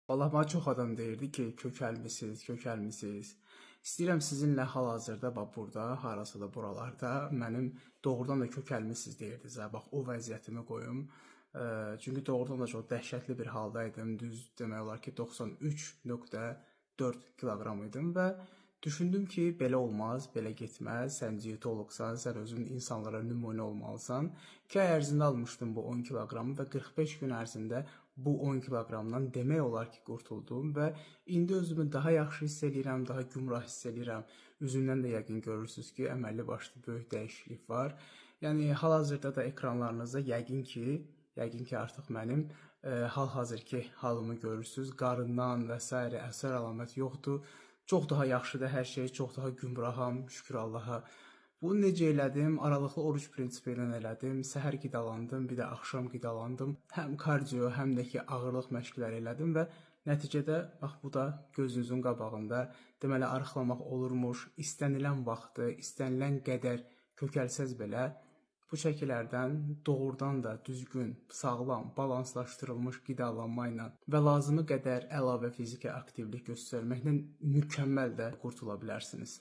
Vallah mənə çox adam deyirdi ki, kökəlmisiz, kökəlmisiz. İstəyirəm sizinlə hal-hazırda bax burada, harasa da buralarda mənim doğrudan da kökəlmisiz deyirdiniz. Hə, bax o vəziyyətimi qoyum. Çünki doğrudan da çox dəhşətli bir halda idim. Düz demək olar ki, 93.4 kiloqram idim və düşündüm ki, belə olmaz, belə getməz. Sən dietoloqsan, sən özün insanlara nümunə olmalısan. 2 ay ərzində almışdım bu 10 kiloqramı və 45 gün ərzində bu 10 kiloqramdan demək olar ki, qurtuldum və indi özümü daha yaxşı hiss eləyirəm, daha gümrah hiss eləyirəm. Üzümdən də yəqin görürsüz ki, əməlli başlı böyük dəyişiklik var. Yəni hal-hazırda da ekranlarınızda yəqin ki artıq mənim hal-hazırki halımı görürsüz. Qarından və sairə əsər əlamət yoxdur. Çox daha yaxşıdır hər şey, çox daha gümraham, şükür Allaha. Bunu necə elədim? Aralıqlı oruc prinsipi ilə elədim. Səhər qidalandım, bir də axşam qidalandım. Həm kardio, həm də ki ağırlıq məşqləri elədim və nəticədə bax bu da gözünüzün qabağında. Deməli arıqlamaq olurmuş. İstənilən vaxtı, istənilən qədər kökəlsəz belə bu çəkilərdən doğrudan da düzgün, sağlam, balanslaşdırılmış qidalanma ilə və lazımi qədər əlavə fiziki aktivlik göstərməklə mükəmməl də qurtula bilərsiniz.